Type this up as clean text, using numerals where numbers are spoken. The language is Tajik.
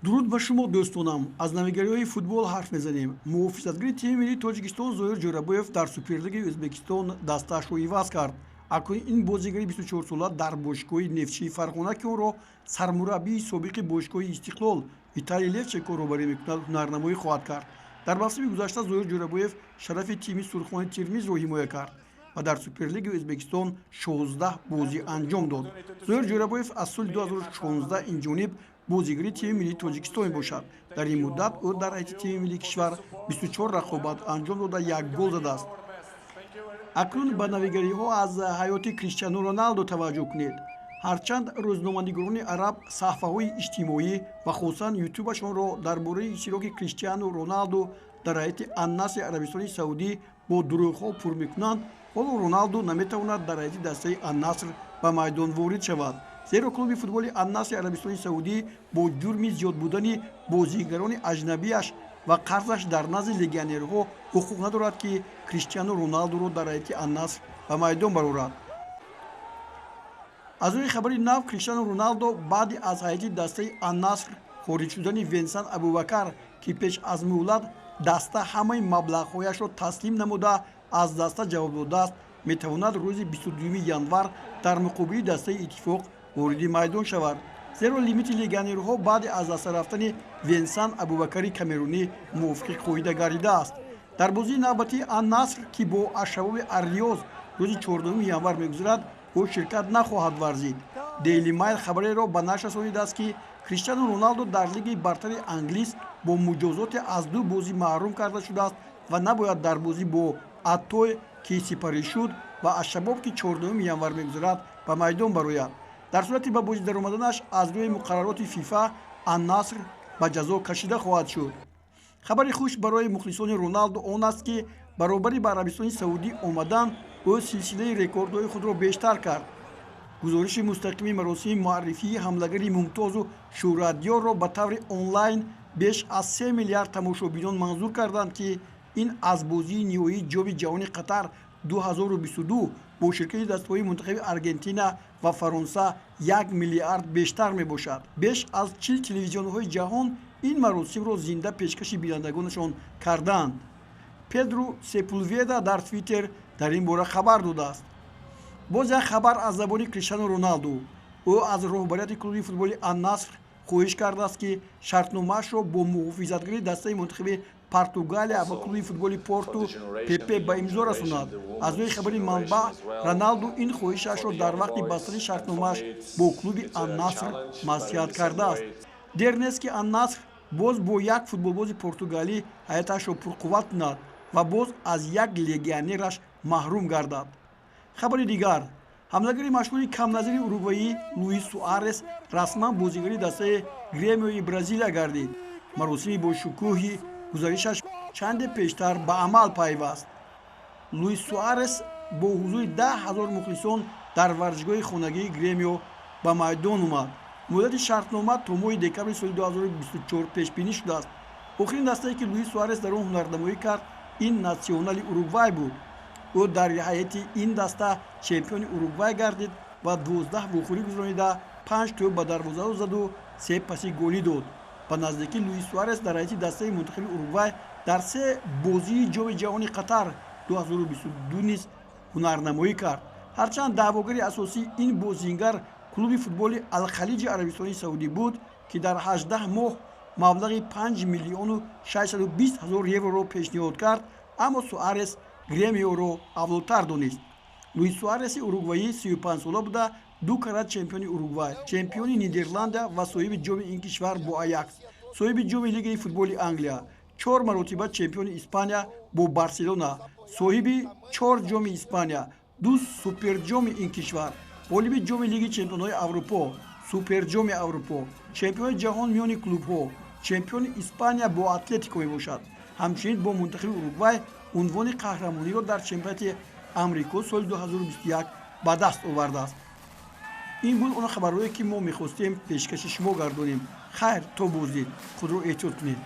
Дуруд ба шумо, дӯстонам. Аз навигариҳои футбол ҳарф мезанем. Муҳофизатгари тими миллии Тоҷикистон Зоир Ҷӯрабоев дар Суперлигаи Ӯзбекистон дастаашро иваз кард. Акнун ин бозигари 24сола дар бошгоҳи Нефтчии Фарғона, ки онро сармураббии собиқи бошгоҳи Истиқлол Виталий Левченко роҳбарӣ мекунад, ҳунарнамоӣ хоҳад кард. Дар мавсими гузашта Зоир Ҷӯрабоев шарафи тими Сурхони Термизро ҳимоя кард ва дар Суперлигаи Ӯзбекистон 16 бозӣ анҷом дод. Зоир Ҷӯрабоев аз соли 2016 инҷониб бозигари тими миллии Тоҷикистон мебошад. Дар ин муддат ӯ дар ҳайати тими миллии кишвар 24 рақобат анҷом дода, як гол задааст. Акнун ба навигариҳо аз ҳаёти Криштиану Роналдо таваҷҷӯҳ кунед. Ҳарчанд рӯзноманигорони араб саҳфаҳои иҷтимоӣ ва хусусан Ютубашонро дар бораи иштироки Криштиану Роналду дар ҳайати Аннаси Арабистони Саудӣ бо дурӯғҳо пур мекунанд, ҳоло Роналду наметавонад дар ҳайати дастаи Аннаср ба майдон ворид шавад, зеро клуби футболи Аннаси Арабистони Саудӣ бо ҷурми зиёд будани бозигарони аҷнабиаш ва қарзаш дар назди легионерҳо ҳуқуқ надорад, ки Криштиану Роналдуро дар ҳайати Аннаср ба майдон барорад. Аз рӯи хабари нав, Криштиану Роналдо баъди аз ҳайати дастаи Аннаср хориҷ шудани Венсан Абубакар, ки пеш аз муҳлат даста ҳамаи маблағҳояшро таслим намуда аз даста ҷавоб додааст, метавонад рӯзи 22 январ дар муқобили дастаи Иттифоқ вориди майдон шавад, зеро лимити легионерҳо баъди аз даста рафтани Венсан Абубакари камерунӣ мувофиқи қоида гардидааст. Дар бозии навбатии Аннаср, ки бо Ашшабоби Арриёз рӯзи 14 январ мегузарад, ӯ ширкат нахоҳад варзид. Дейли Майл хабареро ба нашр расонидааст, ки Криштиану Роналдо дар Лигаи бартари Англис бо муҷозоте аз ду бозӣ маҳрум карда шудааст ва набояд дар бозӣ бо Аттой, ки сипарӣ шуд, ва Ашшабоб, ки 14 январ мегузарад, ба майдон барояд. Дар сурати ба бозӣ даромаданаш, аз рӯи муқаррароти ФИФА Аннаср ба ҷазо кашида хоҳад шуд. Хабари хуш барои мухлисони Роналдо он аст, ки баробари ба Арабистони Саудӣ омадан ӯ силсилаи рекордҳои худро бештар кард. Гузориши мустақими маросими муаррифии ҳамлагари мумтозу шӯҳратёрро ба таври онлайн беш аз 3 миллиард тамошобинон манзур карданд, ки ин аз бозии ниҳоии Ҷоми ҷаҳони Қатар 2022 бо ширкати дастаҳои мунтахаби Аргентина ва Фаронса 1 миллиард бештар мебошад. Беш аз 40 телевизионҳои ҷаҳон ин маросимро зинда пешкаши бинандагонашон карданд. Педро Сепулведа дар Твиттер дар ин бора хабар додааст. Боз як хабар аз забони Криштиану Роналду. Ӯ аз роҳбарияти клуби футболи Аннаср хоҳиш кардааст, ки шартномаашро бо муҳофизатгари дастаи мунтахаби Португалия ва клуби футболи Порту Пепе ба имзо расонад. Аз рӯи хабари манбаъ, Роналду ин хоҳишашро дар вақти бастани шартномааш бо клуби Аннаср маслиҳат кардааст. Дер нест, ки Аннаср боз бо як футболбози португалӣ ҳайаташро пурқувват кунад ва боз аз як легионераш маҳрум гардад. Хабари дигар: ҳамлагари машҳури камназири уругваӣ Луис Суарес расман бозигари дастаи Гремиои Бразилия гардид. Маросими бошукӯҳи гузаришаш чанде пештар ба амал пайваст. Луис Суарес бо ҳузури 10 000 мухлисон дар варзишгоҳи хонагии Гремио ба майдон омад. Муҳлати шартнома то моҳи декабри соли 2024 пешбинӣ шудааст. Охирин дастае, ки Луис Суарес дар он ҳунарнамоӣ кард, ин Натсионали Уругвай буд. Ӯ дар ҳайати ин даста чемпиони Уругвай гардид ва 12 вохӯрӣ гузаронида, панҷ тӯб ба дарвозаро заду се паси голӣ дод. Ба наздикӣ Луис Суарес дар ҳайати дастаи мунтахаби Уругвай дар се бозии Ҷоми ҷаҳони Қатар 2022 низ ҳунарнамоӣ кард. Ҳарчанд даъвогари асосии ин бозингар клуби футболи Алхалиҷи Арабистони Саудӣ буд, ки дар 18 моҳ маблағи 5 миллиону 620 ҳазор евроро пешниҳод кард, аммо Суарес Гремиоро авлотар донист. Луис Суареси уругваӣ 35сола буда, ду карат чемпиони Уругвай, чемпиони Нидерландия ва соҳиби ҷоми ин кишвар бо Аякс, соҳиби ҷоми Лигаи футболи Англия, чор маротиба чемпиони Испания бо Барселона, соҳиби чор ҷоми Испания, ду суперҷоми ин кишвар, ғолиби ҷоми Лиги чемпионҳои Аврупо, суперҷоми Аврупо, чемпиони ҷаҳон миёни клубҳо, чемпиони Испания бо Атлетико мебошад. Ҳамчунин бо мунтахаби Уругвай унвони қаҳрамониро дар чемпионати Амрико соли 2021 ба даст овардааст. Ин буд он хабарҳое, ки мо мехостем пешкаши шумо гардонем. Хайр, то боздид, худро эҳтиёт кунед.